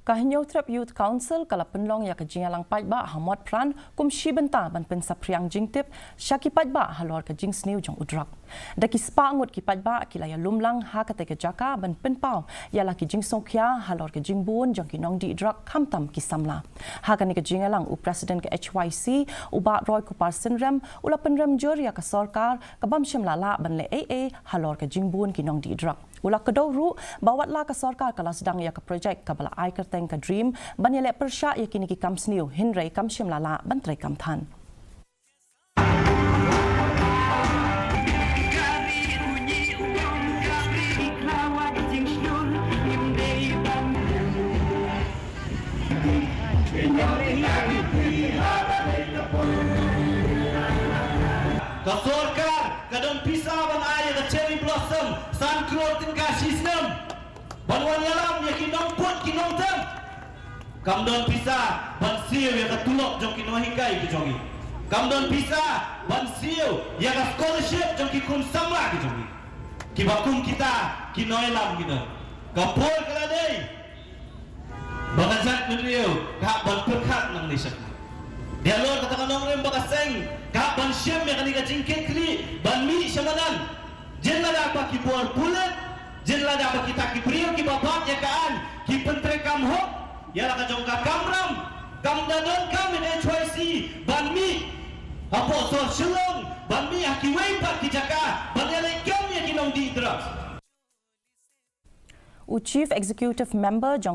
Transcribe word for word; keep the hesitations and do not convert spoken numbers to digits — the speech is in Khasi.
Ka Hynñiewtrep Youth Council ka la pynlong ïa ka jingïalang paidbah ha Motphran kum shi bynta ban pynsaphriang jingtip sha ki paidbah halor ka jingsniew jong u drok. Da ki spah ngut ki paidbah ki la ïalum lang ha katei ka jaka ban pynpaw ïa la ki jingsngewkhia halor ka jingbun jong ki nongdih drok khamtam ki samla. Ha kane ka jingïalang u President ka H Y C u Bah Roy Kupar Synrem u la pynrem jur ïa ka sorkar ka bym shym la lah ban leh ei ei halor ka jingbun ki nongdih drok. U la kdew ruh ba wat la ka sorkar ka la sdang ïa ka projek kaba la ai kyrteng ka DREAM ban ïaleh pyrshah ïa kine ki kam sniew hynrei kam shym la lah ban treikam than. Ka sorkar ka don pisa ban ai ïa ka Cherry Blossom san klur tyngka shi snem ban wan ïalam ïa ki nongput ki nongtem. Kam don pisa ban siew ïa ka tulop jong ki nonghikai ki jong ngi. Kam don pisa ban siew ïa ka scholarship jong ki khun samla ki jong ngi. Kiba kum kita ki nongïalam ki don. Ka por ka la dei ba ka jaitbynriew ka hap ban pyrkhat nangne shakhmat. Ïa lor kata ka nongrim ba ka seng ka hap ban shim ïa kane ka jingkitkhlieh ban mih sha madan. Jin lada ba ki bor pulit, jin lada ba kita ki briew kiba bat ïa ka aiñ ki pyntreikam hok ïa la ka jong ka kamram. Kam da donkam ïa ka H Y C ban mih hapoh sor Shillong, ban mih ha kiwei pat ki jaka ban ïaleh kam ïa ki nongdih drugs. U Chief Executive Member jong